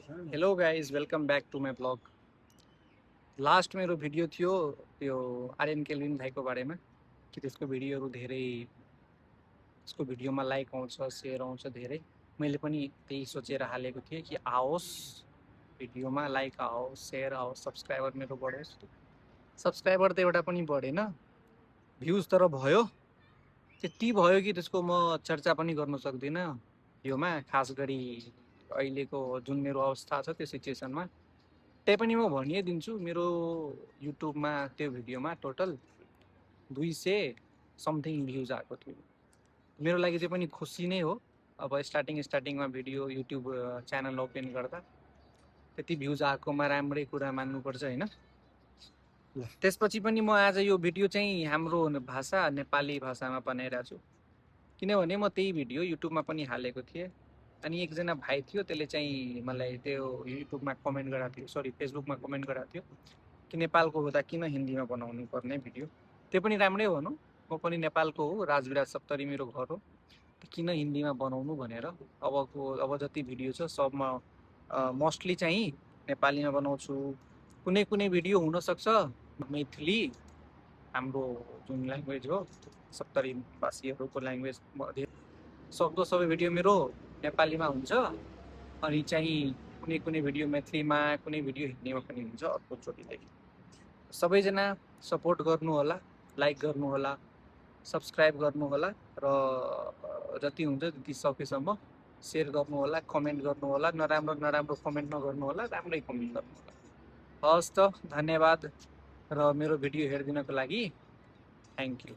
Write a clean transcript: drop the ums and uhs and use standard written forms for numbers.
Hello guys, welcome back to my blog. Last मेरो video थियो त्यो आर्यन केल्विन भाइको बारेमा कि त्यसको भिडियोहरू धेरै, त्यसको भिडियोमा लाइक आउँछ, सेयर आउँछ धेरै। मैले पनि त्यही सोचेर हालेको थिएँ कि आओस् भिडियोमा लाइक आओस्, सेयर आओस्, सब्सक्राइबर मेरो बढोस्। सब्सक्राइबर त एउटा पनि बढेन, भ्युज तर भयो। त्यति भयो कि त्यसको म चर्चा पनि गर्न सक्दिनँ भिडियोमा, खास गरी अहिलेको जुन मेरो अवस्था छ त्यो सिचुएसनमा। त्यही पनि म भनिदिन्छु, मेरो युट्युबमा त्यो भिडियोमा टोटल 200 समथिङ भ्युज आएको थियो। मेरो लागि चाहिँ पनि खुसी नै हो। अब स्टार्टिङमा भिडियो युट्युब च्यानल ओपन गर्दा त्यति भ्युज आएकोमा राम्रै कुरा मान्नुपर्छ होइन। त्यसपछि पनि म आज यो भिडियो चाहिँ हाम्रो भाषा नेपाली भाषामा बनाइरहेको छु, किनभने म त्यही भिडियो युट्युबमा पनि हालेको थिएँ। अनि एकजना भाइ थियो, त्यसले चाहिँ मलाई त्यो युट्युबमा कमेन्ट गराएको थियो, सरी फेसबुकमा कमेन्ट गराएको थियो कि नेपालको हुँदा किन हिन्दीमा बनाउनु पर्ने भिडियो। त्यो पनि राम्रै भनौँ, म पनि नेपालको हो, राजविराज सप्तरी मेरो घर हो, किन हिन्दीमा बनाउनु भनेर। अब जति भिडियो छ सबमा मोस्टली चाहिँ नेपालीमा बनाउँछु। कुनै कुनै भिडियो हुनसक्छ मैथिली, हाम्रो जुन ल्याङ्ग्वेज हो सप्तरीवासीहरूको ल्याङ्ग्वेज, सक्दो सबै भिडियो मेरो नेपालीमा हुन्छ। अनि चाहिँ कुनै कुनै भिडियो मैथिलीमा, कुनै भिडियो हिन्दीमा पनि हुन्छ अर्कोचोटिदेखि। सबैजना सपोर्ट गर्नु होला, लाइक गर्नु होला, सब्सक्राइब गर्नु होला, र जति हुन्छ त्यति सकेसम्म सेयर गर्नु होला, कमेन्ट गर्नु होला। नराम्रो कमेन्ट नगर्नु होला, राम्रै कमेन्ट गर्नु होला। हस् त, धन्यवाद र मेरो भिडियो हेरिदिनको लागि थ्याङ्क यू।